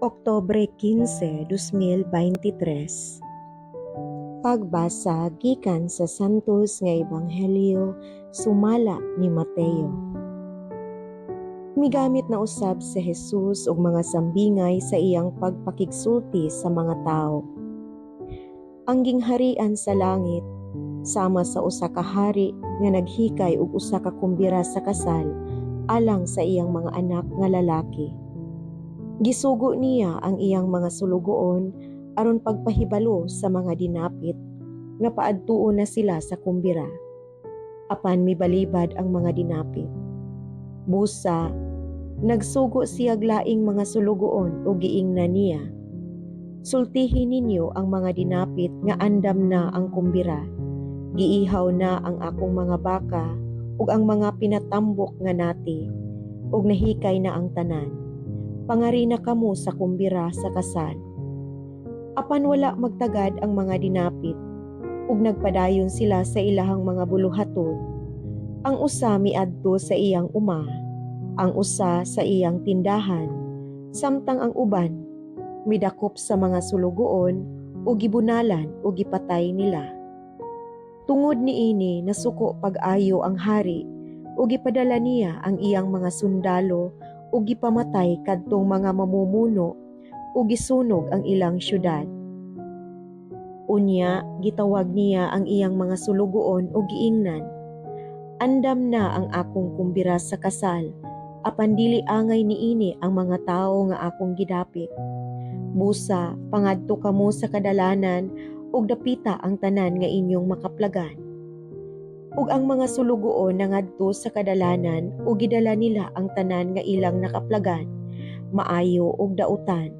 Oktubre 15, 2023. Pagbasa gikan sa Santos nga Ebanghelyo sumala ni Mateo. Migamit na usab si Jesus og mga sambingay sa iyang pagpakigsulti sa mga tawo. Ang gingharian sa langit sama sa usa ka hari nga naghikay og usa ka kumbira sa kasal alang sa iyang mga anak nga lalaki. Gisugo niya ang iyang mga sulugoon aron pagpahibalo sa mga dinapit nga paadtuon na sila sa kumbira. Apan mibalibad ang mga dinapit. Busa, nagsugo siyag laing mga sulugoon ug giingnan niya, "Sultihi ninyo ang mga dinapit nga andam na ang kumbira. Giihaw na ang akong mga baka ug ang mga pinatambok nga nati, ug nahikay na ang tanan. Pangari na kamo sa kumbira sa kasal." Apan wala magtagad ang mga dinapit, ug nagpadayon sila sa ilahang mga buluhaton. Ang usa miadto sa iyang uma, ang usa sa iyang tindahan, samtang ang uban midakop sa mga sulugoon ug gibunalan ug gipatay nila. Tungod niini, nasuko pag-ayo ang hari ug gipadala niya ang iyang mga sundalo ug gipamatay kadtong mga mamumuno ug gisunog ang ilang syudad. Unya gitawag niya ang iyang mga sulugoon ug giingnan, "Andam na ang akong kumbira sa kasal, apan dili angay niini ang mga tawo nga akong gidapit. Busa, pangadto kamo sa kadalanan ug dapita ang tanan nga inyong makaplagan." Ug ang mga sulugoon nangadto sa kadalanan ug gidala nila ang tanan nga ilang nakaplagan, maayo ug dautan,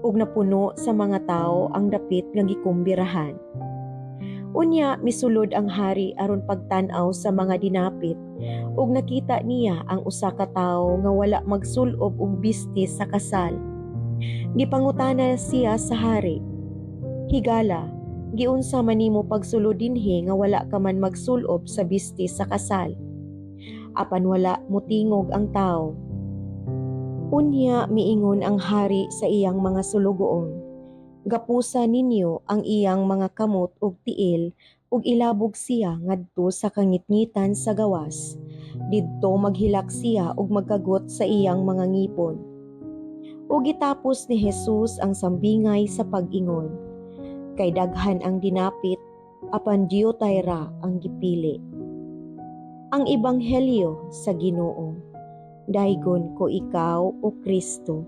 ug napuno sa mga tawo ang dapit nga gikumbirahan. Unya misulod ang hari aron pagtan-aw sa mga dinapit ug nakita niya ang usa ka tawo nga wala magsul-ob og bisti sa kasal. Gipangutana siya sa hari, "Higala, giunsa man nimo pagsulod dinhi nga wala ka man magsul-ob sa bisti sa kasal?" Apan wala motingog ang tawo. Unya miingon ang hari sa iyang mga sulugoon, "Gapusa ninyo ang iyang mga kamot ug tiil ug ilabog siya ngadto sa kangitngitan sa gawas. Didto maghilak siya ug magkagot sa iyang mga ngipon." Ug gitapos ni Jesus ang sambingay sa pag-ingon, "Kay daghan ang dinapit, apan diutay ra ang gipili." Ang Ebanghelyo sa Ginoo. Daygon ko ikaw, o Kristo.